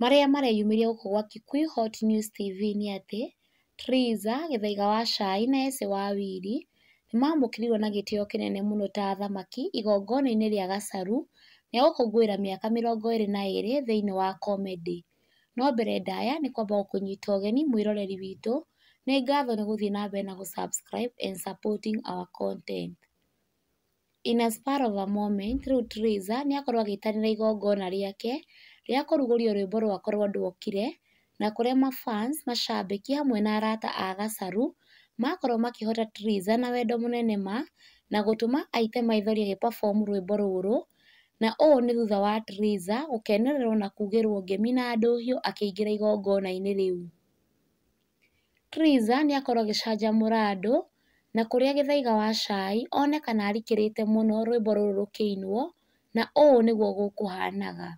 Marĩa mareyumĩria gũkũ gwa Kikuyu Hot News TV nĩ atĩ, Triza, Gĩthaiga wa Cai na Esse wa Wili nĩmamũkĩrirwo na gĩtĩo kĩnene mũno ta athamaki igongona-inĩ rĩa Gacaru rĩa gũkũngũĩra mĩaka 22 thĩinĩ wa comedy. No mbere ndaya nĩ kwamba gũkũnyita ũgeni mwĩroreri witũ, nĩ ngatho nĩ gũthiĩ na mbere na gũ subscribe and supporting our content. In a spur of a moment, rĩu Triza nĩ akorwo agĩtanĩra igongona rĩake rĩa kũrugũria rwĩmbo rwakwa rwa Ndwokire, na kũrĩa mafans, macambĩki hamwe na arata a Gacaru makorwo makĩhota Triza na wendo mũnene ma, na gũtũma aite maithori agĩ perform rwĩmbo rũrũ, na ũũ nĩ thutha wa Triza gũkenererwo na kugĩrwo ngemi na ndũhiũ akĩingĩra igongona-inĩ rĩu. Triza nĩ akorwo agĩcanjamũra andũ, na kũrĩa Gĩthaiga wa Cai onekana arikĩrĩte mũno rwĩmbo rũrũ rũkĩinwo, na ũũ nĩguo gũkũhanaga.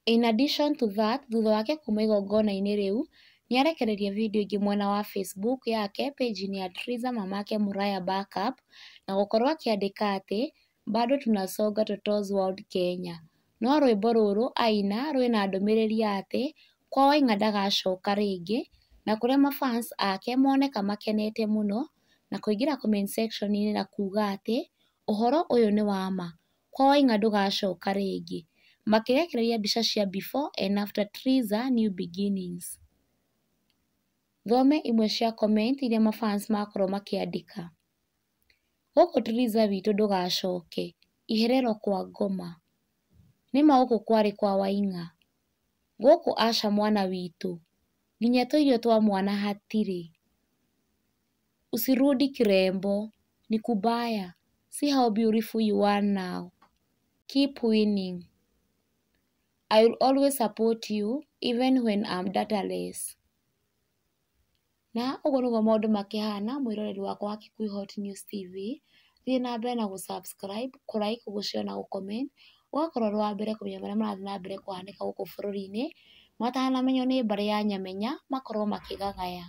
In addition to that, thutha wake kuma igongona-inĩ rĩu, nĩarekereirie video ĩngĩ mwena wa Facebook yake page-inĩ ya Triza Mamake Muraya Backup na gũkorwo akĩandĩka atĩ bado tunasonga Toto's World Kenya. No rwĩmbo rũrũ aina rwĩna ndũmĩrĩri ya atĩ kwa Waing'a ndagacoka rĩngĩ, na kũrĩa mafans ake moneka makenete mũno na kũingĩra comment section-inĩ na kuga atĩ ũhoro ũyũ nĩ wa ma, kwa Waing'a ndũgacoka rĩngĩ, makĩrekereria mbica cia before and after Triza new beginnings. Thome imwe cia comment iria mafans makorwo makĩandĩka. Gũkũ Triza witũ ndũgacoke, iherero kwa ngoma. Nĩma gũkũ kwarĩ kwa Waing'a. Gũkũ aca mwana witũ, nginya tũirio twa mwana hatirĩ. Usirudi kirembo, ni kubaya, see how beautiful you are now. Keep winning. I will always support you even when I'm dataless. Na ũguo nĩguo maũndũ makĩhana mwĩroreri wakwa wa Kikuyu Hot News TV. Thiĩ na mbere na gũ subscribe, kũ like, gũ share na gũ comment, ũgakorwo ũrĩ wa mbere kũmenya marĩa marathiĩ na mbere kũhanĩka gũkũ bũrũri-inĩ matanamenywo nĩ mbarĩ ya Nyamenya makorwo makĩgagaya.